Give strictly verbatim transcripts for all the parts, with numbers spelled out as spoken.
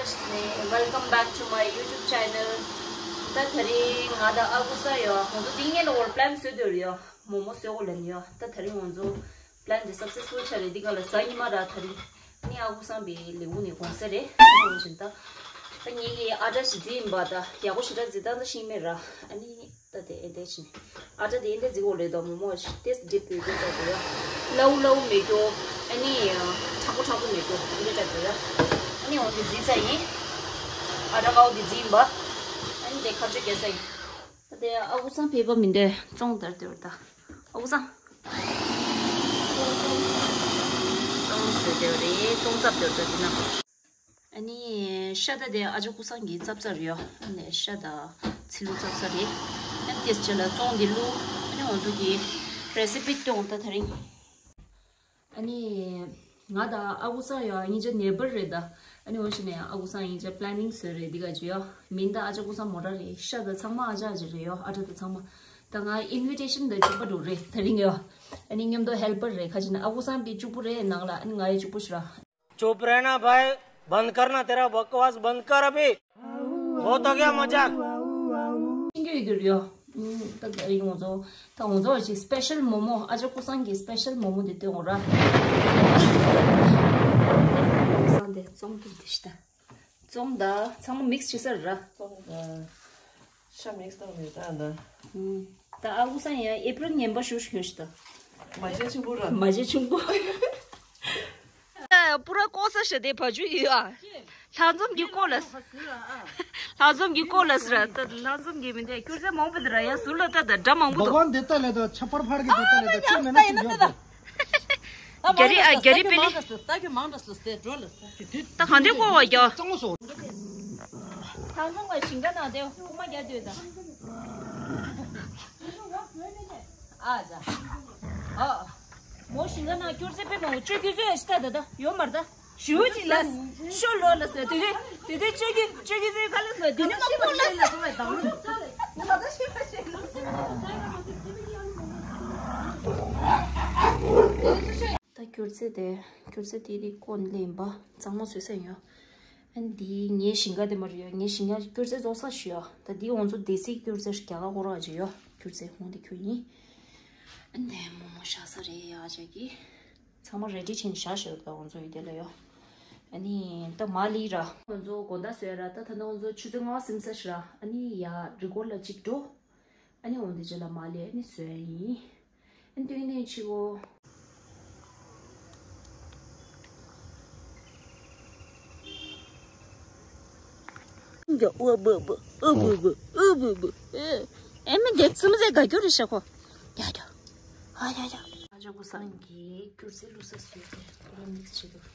Welcome back to my YouTube channel. ད་དེ་རིང་ང་དང་ཨ་ཁུ་ས་ཡོད། ང་ཚོ་འདི་ངེད་ལ་བོར་པི་ལན་བཟོས་འདོད་ཡོད། མོག་མོག་བཟོས་འོ་ལབ་ཡོད། ད་དེ་རིང་ང་ཚོ་པི་ལན་འདི་སག་སེ་སི་ཕུལ་ཆགས་རེད། འདི་ག་ལ་གཟའ་ཉི་མ་ར། དེ་རིང་ཨ་ནི་ཨ་ཁུ་སང་བའི་ལས་ཁུངས་ནས་དགོང་ཟས་རེད། ཨ་ནི་འོ་བཞིན་ད་ད་ངེད་ཀྱི་ཨ་ཏྲ་ཞིག་བརྫིས་ཡིན་པ། ད་ཡག་པོ་ཞེ་དྲག་བརྫིས་ད་ད་ཤེས་མེད་ར། ཨ་ནི། ད་དེ་ཨེ་འདྲ་ཞིག་ཨ་ཏྲ་དེ་ཨེ་འདྲ་བརྫིས་འོ་ལེ། ད་མོག་མོག་ཞིག་ཏེས་ཌིབ་བོད་སྐད་ལྟ་དགོས་ཡ། སླ་བོ་སླ་བོ་མེད་རྒྱུ། ཨ་ནི་མཁྲེགས་པོ་མཁྲེགས་པོ་མེད་རྒྱུ་ཨེ་འདྲ་ལྟ་དགོས་ཡ། ཨ་ནི་འོ་དེ་བརྫིས་ཚར་ཡིན། ཨ་ཏྲ་ཁ་བོ་དེ་བརྫིས་ཡིན་པ། ཨ་ནི་དེ་ཁ་གཅོད་རྒྱག་ས་ཡིན། ད་དེ་ཨ་ཁུ་སང་ཕེབས་པ་མི་འདོད། བཙོང་དར་དེ་བར་ད་ཨ་ཁུ་སང་བཙོང་ཟེར་དེ་བ་རེད། བཙོང་ཚབ་དེ་བར་ད་དེ་ན། ཨ་ནི་ཤ་ད་དེ་ཨ་ཅག་ཀུ་སང་གིས་བཙབ་ཚར་ཡོད། ཨ་ནི་ཤ་ད་ཚིལ་ལུ་བཙབ་ཚར་རེད། ཨ་ནི་དེ་རྗེས་ལ་བཙོང་དེ་བླུགས། ཨ་ནི་ང་ཚོ་གི་རེ་སི་པི་སྟོན་ད་དེ་རིང་། ཨ་ནི་ང་ད་ཨ་ཁུ་སང་ཡོད། ཨ་ནི་ཅག་ནེ་བར་རེད་ད། ཨ་ནི་འོ་ཞིག་ནས་ཨ་ཁུ་སང་ཡིན་ཅག་པི་ལེ་ནིང་བཟོས་རེད། འདི་ག་ཅི་ཡོད་མིན་ད་ཨ་ཅག་ཀུ་སང་མོ་ཊ་རེད། ཤ་ད་ཚང་མ་ཨ་ཅག་ཅི་རེད་ཡོད། ཨ་ཏྲ་ད་ཚང་མ། ད་ང་ཨིན་བི་ཊེ་ཤན་ད་ཅིག་པ་འགྲོ་རེད་དེ་རིང་ཡོད། ཨ་ནི་མཉམ་དུ་ཧེལ་པར་རེད། ཁ་ཅིག་ན་ཨ་ཁུ་སང་དེ་གཅིག་པུ་རེད་ནང་ལ། ཨ་ནི་ང་ཡི་གཅིག་པུ་ཞིག་ར། चुप रहना भाई, बंद करना, तेरा बकवास बंद कर अभी। हो तो गया मजाक। ཤེས་ཀྱི་ཡོད་ཀྱི་རེད། ད་ད་ཡིན་ང་ཚོ་ད་ང་ཚོ་ཅིག་སི་པེ་ཤལ་མོག་མོག་ཨ་ཅག་ཀུ་སང་གི་སི་པེ་ཤལ་མོག་མོག་དེ་སྟོན་འོ་ར། ཀུ་སང་དེ་བཙོང་གི་འདི་ཤི་ད། བཙོང་ད་ཚང་མ་མིག་སི་བྱེད་ས་ར། བཙོང་ད། ཤ་མིག་སི་བཏང་མེད་ད་ད། ད་ཨ་ཁུ་སང་ཡང་ཨེ་པི་རན་ངན་པ་ཞུ་ཞུ་ཞུ་ད། མ་བྱེད་ཆུང་པོ་ར། མ་བྱེད་ཆུང་པོ། པུ་ར་ཀོ་ས་ཤ་དེ་བ་ཇུ་ཡོད་ཨ། ལྷ་འཛོམས་ཀྱི་ཀོ་ལ། ལྷ་འཛོམས་ཀྱི་ཀོ་ལ་སི་ར། ད་ལྷ་འཛོམས་ཀྱི་མི་འདས་ཁྱོད་ཚེ་མང་པོ་དེ་ར་ཡ་ཟུར་ལ་ད་ད་འདྲ་མང་པོ་འདུག་བག་ཝཱན་དེ་ལྟ་ལས་ད་ཆ་པར་ཕར་གི་དེ་ལྟ་ལས་ད་ཅི་མེད་ན་ཅི་ཡོད་ད། རྒྱ་རི་ཨ་རྒྱ་རི་པེ་ལི། ད་ག་འདི་ཀོ་བ་རྒྱ། ཚང་མ་སོ། ཐང་སང་བ་ཞིང་ཁ་ནང་དེ་ཁུག་མ་རྒྱ་སྡོད་ད། ཨ་ཙ། ཨ། མོ་ཞིང་ཁ་ནང་སྐྱུར་རྩི་དཔེ་མང་པོ་བཅོས་རྒྱུ་བཟོས་ཤི་ད་ད་ད་ཡོད་མར་ད། ཞུ་ཅི་ལ། ཤོ་ལོ་ལ་ཟེར་དེ་དེ་དེ་དེ་བཅོས་རྒྱུ་བཅོས་རྒྱུ་ཟེར་ག་ལ་ཟེར་དེ་ནི་མ་པོ་ལ་ཟེར། ད་སྐྱུར་རྩི་དེ་སྐྱུར་རྩི་དེ་དེ་ཀོ་ནི་ལེན་པ་གཙང་མ་བཟོས་ས་ཡོད། ཨ་ནི་འདི་ངའི་ཞིང་ཁ་དེ་མ་རེད་ཡོད། ངའི་ཞིང་ཁ་སྐྱུར་རྩི་བཙོང་ས་ཞིག་ཡོད། ད་འདི་ང་ཚོ་སྡེ་སྲིད་སྐྱུར་རྩི་རྒྱ་གར་ཁོ་ར་ཅིག་ཡོད། སྐྱུར་རྩི་ཁོང་དེ་ཁྱོད་ཡིན། ཨ་ནི་མོག་མོག་བཞག་ས་རེད་ཡ་ཅག་གི། ཚང་མ་རེ་ཌི་བྱས་ནས་བཞག་ཤོག་ད་ང་ཚོ་ཡི་དེ་ལ་ཡོད། ཨ་ནི་ད་མ་ལི་ར། ང་ཚོ་དགོང་དག་བཟོས་ར། ད་ད་ནང་ང་ཚོ་ཆུ་ཚོད་ལྔ་པ་ཟིན་ས་ཤི་ར། ཨ་ནི་ཡ་རི་སྐོར་ལ་གཅིག་འགྲོ། ཨ་ནི་འོ་འདི་རྗེས་ལ་མ་ལས་ཨ་ནི་བཟོས་ཡིན། ཨ་ནི་སྟོན་ནས་ཕྱི་གོ། ཨ་མི་འདི་ཙི་མི་ཟེ་ག་རྒྱུ་རེད་ཤ་ཁོ། ཡ་ཡ། ཨ་ཡ་ཡ། ཨ་ཅག་ཀུ་སང་གིས་སྐྱུར་རྩི་བླུགས་ས་བཟོས་ཏེ་ཁོ་རང་མིག་སི་བྱེད་འདུག་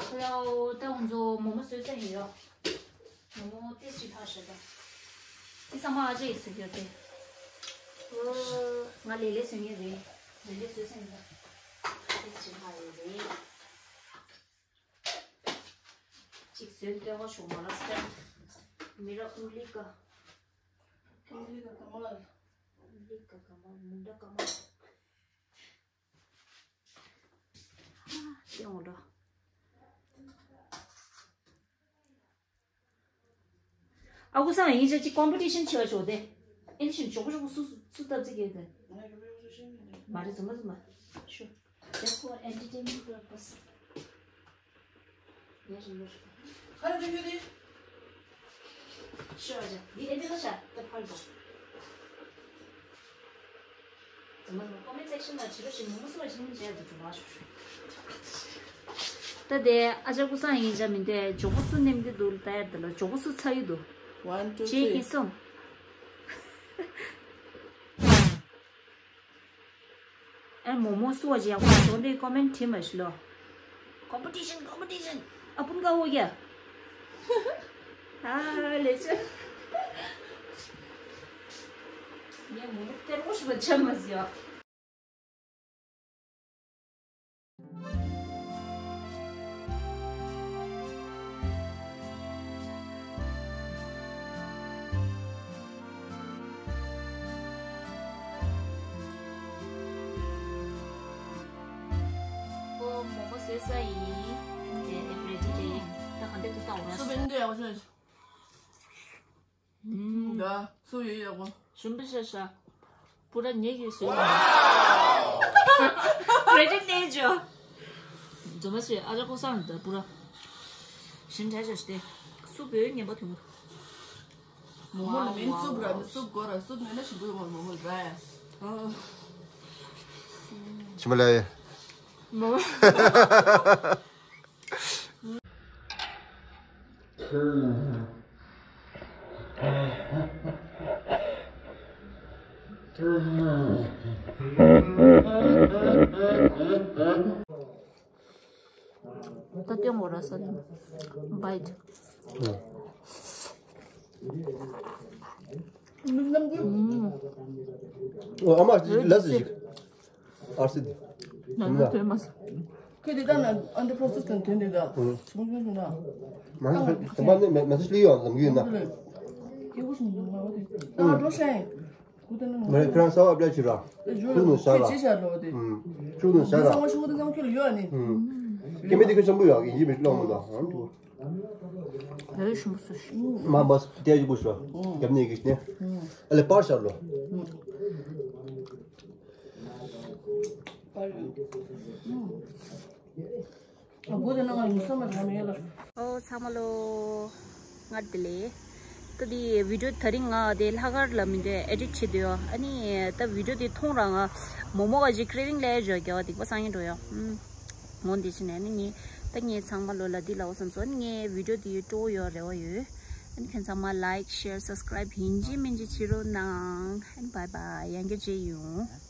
ཁོ་ཡའོ་ད་ང་ཚོ་མོག་མོག་བཟོས་ཚར་ཡིན་ཡོ། མོག་མོག་ཏོག་ཙམ་ཕར་བཞག་ད། འདི་ཚང་མ་ཨ་ཅག་གིས་བཟོས་ཡོད་དེ། ཨོ། ང་ལས་ལས་བཟོ་མཁན་རེད། ལས་ལས་བཟོས་ཚར་ཡིན་ད། ཏོག་ཙམ་ཕར་ཡོད་རེད། གཅིག་བཟོས་སྟོན་ག་ཤོག་མ་ལ་སྟན། མི་ར་ཨུ་ལི་ཀ། ཨུ་ལི་ཀ་ཀ་མ་ལ། ཨུ་ལི་ཀ་ཀ་མ་མུ་འདྲ་ཀ་མ། ཨ་ཤེས་འོང་འགྲོ། ཨ་ཁུ་སང་ཡིན་ཅག་ཅིག་ཀོམ་པི་ཊི་ཤན་བྱེད་པ་ཆོག་སྟེ། ཨེ་ནི་ཤིན་ཇོ་བོ་ཇོ་བོ་སུ་སུ་སུ་སྟབས་ཚིག་གེ་དེ། མ་རེད་རྫུན་མ་རྫུན་མ། ཤོ། Just for entertainment purpose. ཡ་རེད་ཡ་རེད། ཁ་ར་དེ་ཡོད་དེ། ཤོ་ཨ་ཅག་འདི་ཨེ་འདི་ལ་ཤ་ད་ཕར་འགྲོ། རྫུན་མ་རྫུན་མ། ཀོ་མེན་ཊི་སེག་ཤན་ལ་བྱི་རོ་ཞིག་མུ་མུ་སུ་བ་ཞིག་མི་མཇལ་དུ་འགྲོ་བ་ཤོ་ཤོ། ད་དེ་ཨ་ཅག་ཀུ་སང་ཡིན་ཅག་མི་འདུག་ཇོ་ཀོ་སུ་ནེམ་གི་འདུག་ད་ཡར་དེ་ལ་ཇོ་ཀོ་སུ་ཚ་ཡི་འདུག One, two, three. ཅེས་ཡིན་སོང་། ཨ་མོ་མོ་སུ་བ་ཅི་ཡག་པོ་ཞོག་འདི་ཀོ་མེན་ཊི་བྲིས་མ་ཤི་ལོ། ཀོམ་པི་ཊི་ཤན། ཀོམ་པི་ཊི་ཤན། ཨ་སྤུན་ཀ་འོ་ཡ། ཨ་ལེ་ཅི། ངས་མོ་མོ་སྟེར་མོ་ཤི་བ་ཆ་མ་ཟིག་ཡ། ཨོ་མོག་མོག་བཟོས་ཚར་ཡིན། དེ་རེ་ཌི་རེད། ད་ག་འདྲ་འདུག་ལྟ་འོ་ར། སུ་བེན་འདུག་ཡ་བ་ཆོས། ད་སུ་ཡོད་ཡག་པོ། ཞུམ་པ་ཤ་ཤ། པུ་ར་ཉེ་ཡོད་སུ་ཡོད། རེ་ཌི་ནེ་ཇོ། འཛོམས་མ་སོང་ཨ་ཅག་ཀུ་སང་ད་པུ་ར། ཞིམ་ཆ་ཤ་ཤ་སྟེ། སུ་བོད་ངན་པ་དུང་། མོ་མོ་ལ་མིན་སུབ་ར་ནི་སུབ་གོ་ར་སུབ་མེད་ན་ཞིམ་པོ་ཡོང་བ་མོ་མོ་ར་ཡ། ཞིམ་པ་ལ་ཡ། མོ། ད་སྟོན་འོ་ར་ས་ནི་བའི་ཏི། ཨོ་ཨ་མ་ལ་སི་ཞིག་ཨར་སི་དེ། ན་ན་དོན་མ་ས། ཁྱོད་དེ་ལྟ་ན་ཨན་ཌར་པོ་སེ་སི་དང་དོན་དེ་ད། ཆུང་ཆུང་ཆུང་ན། མ་ནི་དམ་པ་ནི་མེ་མེ་སི་ལི་ཡོང་ལམ་གི་ཡོད་ན། སྐྱེ་བོ་ཞིག་འདུག་མ་བ་དེ། ད་ང་འགྲོ་ཤ་ཡིན། མ་རེད་ཁྱེད་རང་གསར་པ་སྤྲད་ཕྱིར་ར། ཁྱུག་ནས་བཞག་ལ། ཁྱེད་ཅི་བྱ་ལོ་དེ། ཁྱུག་ནས་བཞག་ལ། ཚང་མ་ཤོག་དེ་ཚང་ཁྱོད་ལ་ཡོད་ཨ་ནི། སྐྱེ་མེད་དེ་ཁྱོད་ཆེན་པོ་ཡོད་ཨིན་ཇི་མི་ལོང་མོ་དང་། བོད་ཞུམ་སུ་ཞུ། མ་མ་སྟེ་ཡི་བུ་ཤོ། རྒྱབ་ནས་གིས་ནས། ཨ་ལེ་པར་ཤར་ལོ། པར་ཡོད། ཨ་བུ་དེ་ནང་ཡིན་སོ་མ་ཐ་མེད་ལ། ཨོ་ཚང་མ་ལོ། ང་དེ་ལས། ད་དེ་བི་ཌི་ཡོ་དེ་རིང་ང་དེ་ལྷག་དཀར་ལ་མི་འདོད་ཨེ་ཌིཊ་བྱེད་འདོད་ཡོད། ཨ་ནི་ད་བི་ཌི་ཡོ་དེ་མཐོང་རང་ང་མོ་མོ་ག་ཅིག་ཀི་རེ་ཝིང་ལས་བྱོས་རྒྱ་བ་སྡིག་པ་སང་ཡིན་འགྲོ་ཡོད། ཨུམ། འོ་འདི་ཕྱིན་ནས་ནི་ངས་ད་ངས་ཚང་མ་ལོ་ལ་འདི་ལའོ་བསམ་སོང་། ཨ་ནི་ངའི་བི་ཌི་ཡོ་འདི་སྤྲོ་བོ་ཡོད་རེ་བ་ཡོད། ཨ་ནི་ཁྱེད་ཚང་མ་ལའིཀ་ཤེར་སབ་སི་ཀ་རའིབ་ཡིན་གཅིག་མིན་གཅིག་བྱེད་རོགས་གནང་། ཨ་ནི་བའི་བའི། ཡང་བསྐྱར་མཇལ་ཡོང་།